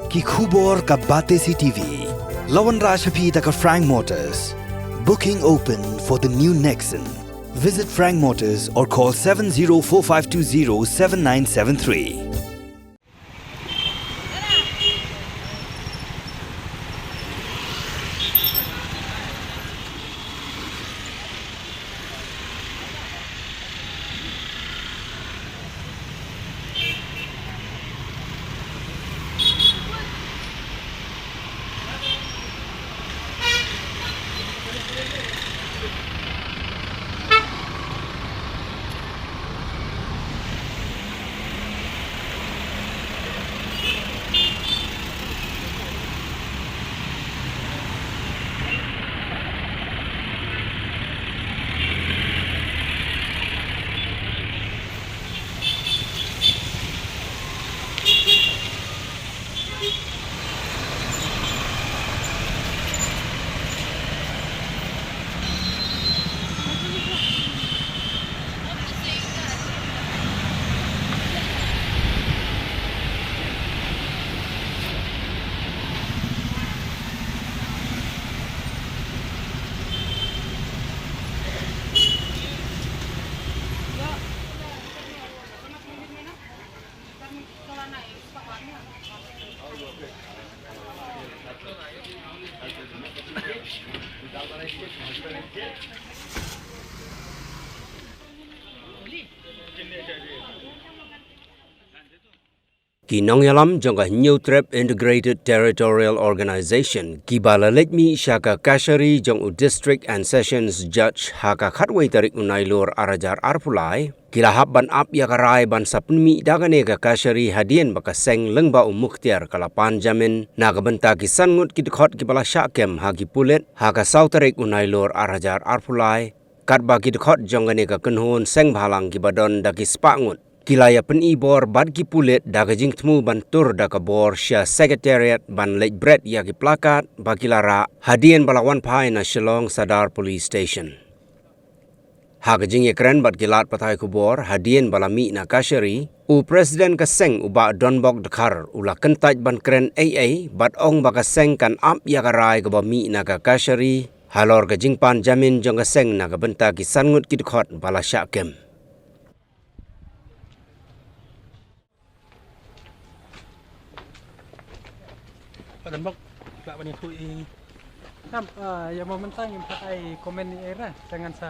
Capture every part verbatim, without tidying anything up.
Ki khubor ka Batesi T V. La wanrah sha phi da ka Frank Motors. Booking open for the new Nexon. Visit Frank Motors or call seven zero four five two zero seven nine seven three. Ki nongïalam jong ka Hynñiewtrep Integrated Territorial Organization kiba la leit mih sha ka Kashari jong u District and Sessions Judge ha ka khatwei tarik u Nailur ar hajar arphew lai, ki la hap ban ap ïa ka rai ban sa pynmih da kane ka Kashari hadien ba ka seng lyngba u Mukhtiar ka la pan jamin na ka bynta ki san ngut ki dkhot kiba la shah kem ha ki pulit ha ka saw tarik u Nailur ar hajar arphew lai, katba ki dkhot jong kane ka kynhun seng bhalang kiba don da ki spah ngut ki la ïa pyni bor bad ki pulit da ka jingthmu ban tur da ka bor sha Secretariat ban leit bret ïa ki plakat ba ki la rah hadien ba la wan phai na Shillong Sadar Police Station. Ha ka jingïakren bad ki lad pathai khubor hadien ba la mih na Kashari, u President ka seng u Bah Donbok Dkhar u la kyntait ban kren ei ei bad ong ba ka seng kan ap ïa ka rai kaba mih na ka Kashari halor ka jingpan jamin jong ka seng na ka bynta ki san ngut ki dkhot ba la shah kem. Pak Donbok, lah ban ïathuh i. Kam, ah, ïa mo mynta ngim pat ai comment ei ei ra, te ngan sa,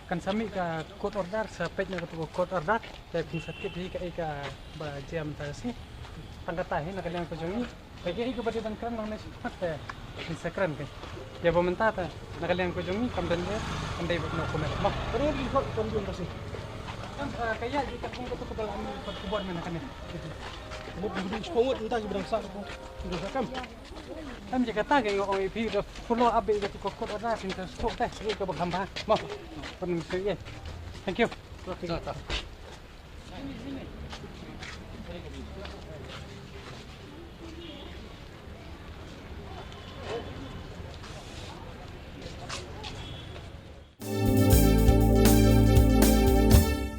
kan sa mih ka court order, sa peit na katu ka court order, te phin sa tip hi kaei kaba jia mynta ka sngi. Tang kata hi na ka liang ka jong ngi. Kaei kaba dei ban kren nangne shakhmat te phin sa kren. Ïa ba mynta te na ka liang ka jong ngi kam don ei ei, kam dei ban no comment. Mo. Ka dei ban no comment. Kam, ah, ka ïa ji ka kum katu kaba la mih pat khubor mynta kane. Mut mut spongut mynta ki bidang sa ko. Ki bidang sa kam. Kam ïa kata ka nga ong ïa phi da follow up ïa katu ka court order, phin sa stroke te ïa kaba kham bha. Mo. Pyn ïa. Thank you. Ta, ta.